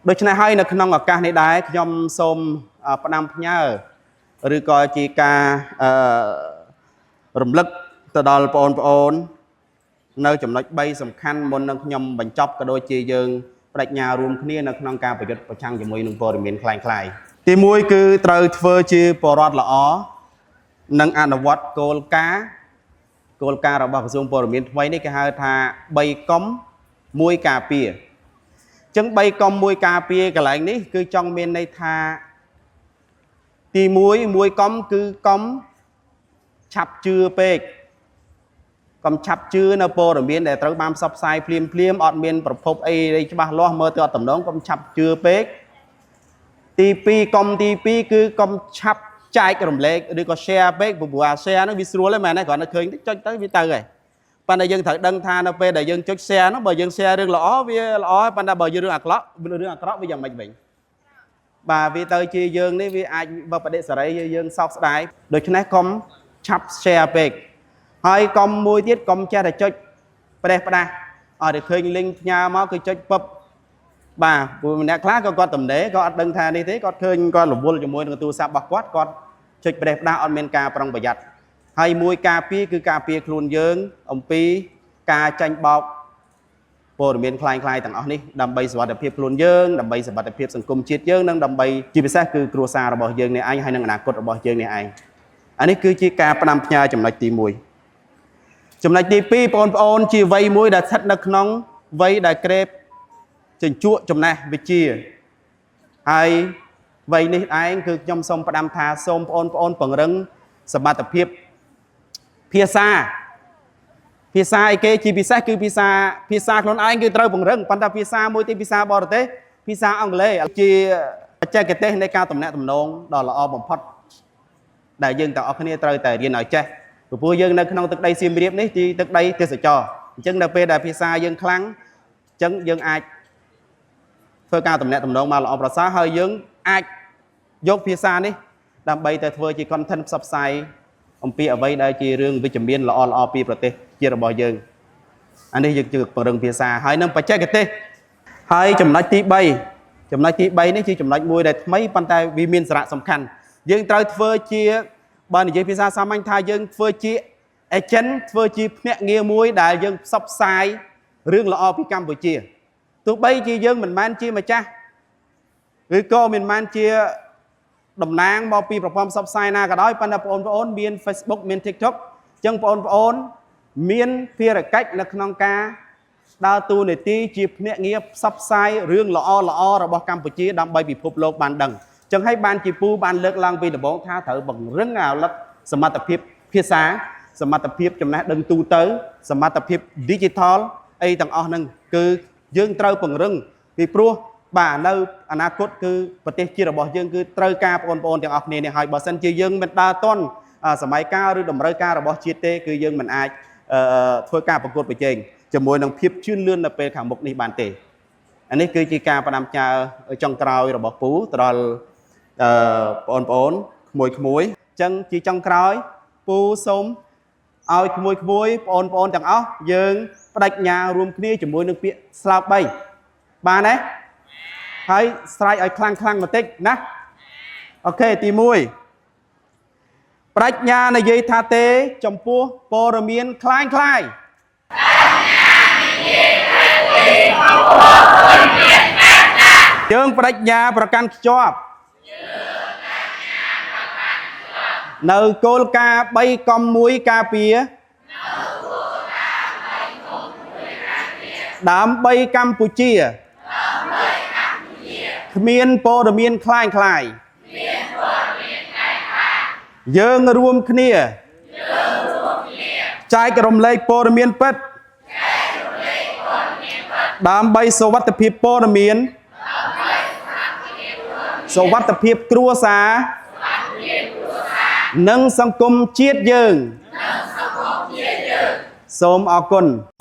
ដូច្នេះហើយនៅក្នុងឱកាសនេះដែរខ្ញុំសូមផ្ដាំផ្ញើឬក៏ជាការអឺរំលឹកទៅដល់បងប្អូននៅចំណុច3សំខាន់មុននឹងខ្ញុំបញ្ចប់ក៏ដូចជាយើងប្តេជ្ញារួមគ្នានៅក្នុងការប្រយុទ្ធប្រឆាំងជាមួយនឹងព័ត៌មានក្លែងក្លាយទី1គឺត្រូវធ្វើជាពលរដ្ឋល្អនិងអនុវត្តគោលការណ៍គោលការណ៍របស់ក្រសួងព័ត៌មានថ្មីនេះគេហៅថា3កុំ1ការពារ ចឹង3កុំ1ការពារកន្លែងនេះគឺចង់មានន័យថាទី1មួយកុំគឺកុំឆាប់ជឿពេកកុំឆាប់ជឿនៅព័ត៌មានដែលត្រូវបានផ្សព្វផ្សាយភ្លាមភ្លាមអត់មានប្រភពអីច្បាស់លាស់មើលទៅអត់តំណងកុំឆាប់ជឿពេកទី2កុំទី2គឺកុំឆាប់ចែករំលែកឬក៏ share ពេកព្រោះអា share ហ្នឹងវាស្រួលហ្នឹងមែនទេគ្រាន់តែឃើញចុចទៅវាទៅហើយប៉ុន្តែយើងត្រូវដឹងថានៅពេលដែលយើងចុច share ហ្នឹងបើយើង share រឿងល្អវាល្អប៉ុន្តែបើយើងរឿងអាក្រក់រឿងអាក្រក់វាយ៉ាងម៉េចវិញបាទវាទៅជាយើងនេះវាអាចបើបដិសេរីយើងសោកស្ដាយដូច្នេះកុំឆាប់ share ពេកហើយកុំមួយទៀតកុំចេះតែចុចប្រេះផ្ដាស់អត់តែឃើញ link ផ្ញើមកគឺចុចពឹបបាទព្រោះម្នាក់ខ្លះក៏គាត់តំណេក៏អត់ដឹងថានេះទេគាត់ឃើញគាត់រវល់ជាមួយនឹងទូរស័ព្ទរបស់គាត់គាត់ចុចប្រេះផ្ដាស់អត់មានការប្រុងប្រយ័ត្នហើយមួយការពារគឺការពារខ្លួនយើងអំពីការចាញ់បោកព័ត៌មានក្លែងក្លាយទាំងអស់នេះដើម្បីសុវត្ថិភាពខ្លួនយើងដើម្បីសុវត្ថិភាពសង្គមជាតិយើងនិងដើម្បីជាពិសេសគឺគ្រួសាររបស់យើងនេះឯងហើយនិងអនាគតរបស់យើងនេះឯងអានេះគឺជាការផ្ដាំផ្ញើចំណុចទី1ចំណុចទី2បងប្អូនជាវ័យមួយដែលស្ថិតនៅក្នុងវ័យដែលក្រេបជញ្ជក់ចំណេះវិជ្ជាហើយវ័យនេះឯងគឺខ្ញុំសូមផ្ដាំថាសូមបងប្អូនពង្រឹងសមត្ថភាពភាសាភាសាអីគេជាពិសេសគឺភាសាភាសាខ្លួនឯងគឺត្រូវពង្រឹងប៉ុន្តែភាសាមួយទៀតភាសាបរទេសភាសាអង់គ្លេសជាបច្ចេកទេសនៃការទំនាក់ទំនងដ៏ល្អបំផុតដែលយើងទាំងអស់គ្នាត្រូវតែរៀនឲ្យចេះព្រោះយើងនៅក្នុងទឹកដីសៀមរាបនេះទីទឹកដីទេសចរអញ្ចឹងនៅពេលដែលភាសាយើងខ្លាំងអញ្ចឹងយើងអាចធ្វើការទំនាក់ទំនងមកល្អប្រសើរហើយយើងអាចយកភាសានេះដើម្បីទៅធ្វើជា content ផ្សព្វផ្សាយអំពីអ្វីដែលជារឿងវិជ្ជមានល្អល្អពីប្រទេសជារបស់យើងអានេះយើងជឿពង្រឹងភាសាហើយនឹងបច្ចេកទេសហើយចំណុចទី3ចំណុចទី3នេះជាចំណុចមួយដែលថ្មីប៉ុន្តែវាមានសារៈសំខាន់យើងត្រូវធ្វើជាបើនិយាយភាសាសាមញ្ញថាយើងធ្វើជា agent ធ្វើជាភ្នាក់ងារមួយដែលយើងផ្សព្វផ្សាយរឿងល្អពីកម្ពុជាទោះបីជាយើងមិនមែនជាម្ចាស់ឬក៏មិនមែនជាតំណាងមកពីប្រព័ន្ធផ្សព្វផ្សាយណាក៏ដោយប៉ុន្តែបងប្អូនមាន Facebook មាន TikTok អញ្ចឹងបងប្អូនមានភារកិច្ចនៅក្នុងការដើរតួនាទីជាភ្នាក់ងារផ្សព្វផ្សាយរឿងល្អល្អរបស់កម្ពុជាដើម្បីពិភពលោកបានដឹងអញ្ចឹងហើយបានជាពូបានលើកឡើងពីដំបូងថាត្រូវបង្រឹងអាលិតសមត្ថភាពភាសាសមត្ថភាពចំណេះដឹងទូទៅសមត្ថភាព digital អីទាំងអស់ហ្នឹងគឺយើងត្រូវពង្រឹងពីព្រោះបាទនៅអនាគតគឺប្រទេសជាតិរបស់យើងគឺត្រូវការបងប្អូនទាំងអស់គ្នានេះហើយបើសិនជាយើងមិនដើរទាន់សម័យកាលឬតម្រូវការរបស់ជាតិទេគឺយើងមិនអាចធ្វើការប្រកួតប្រជែងជាមួយនឹងភាពជឿនលឿននៅពេលខាងមុខនេះបានទេអានេះគឺជាការផ្ដាំផ្ញើចុងក្រោយរបស់ពូទៅដល់អឺបងប្អូនក្មួយក្មួយអញ្ចឹងជាចុងក្រោយពូសូមឲ្យក្មួយក្មួយបងប្អូនទាំងអស់យើងប្តេជ្ញារួមគ្នាជាមួយនឹងពាក្យស្លោក3បានទេហើយស្រែកឲ្យខ្លាំងខ្លាំងបន្តិចណាOK ទី1ប្តេជ្ញានិយាយថាទេចំពោះព័ត៌មានក្លែងក្លាយ យើងប្តេជ្ញាប្រកាន់ខ្ជាប់នៅគោលការណ៍3កុំ1ការពារដើម្បីកម្ពុជាគ្មានព័ត៌មានក្លែងក្លាយយើងរួមគ្នាចែករំលែកព័ត៌មានពិតដើម្បីសុវត្ថិភាពព័ត៌មាន សុវត្ថិភាពគ្រួសារនិងសង្គមជាតិយើងសូមអរគុណ។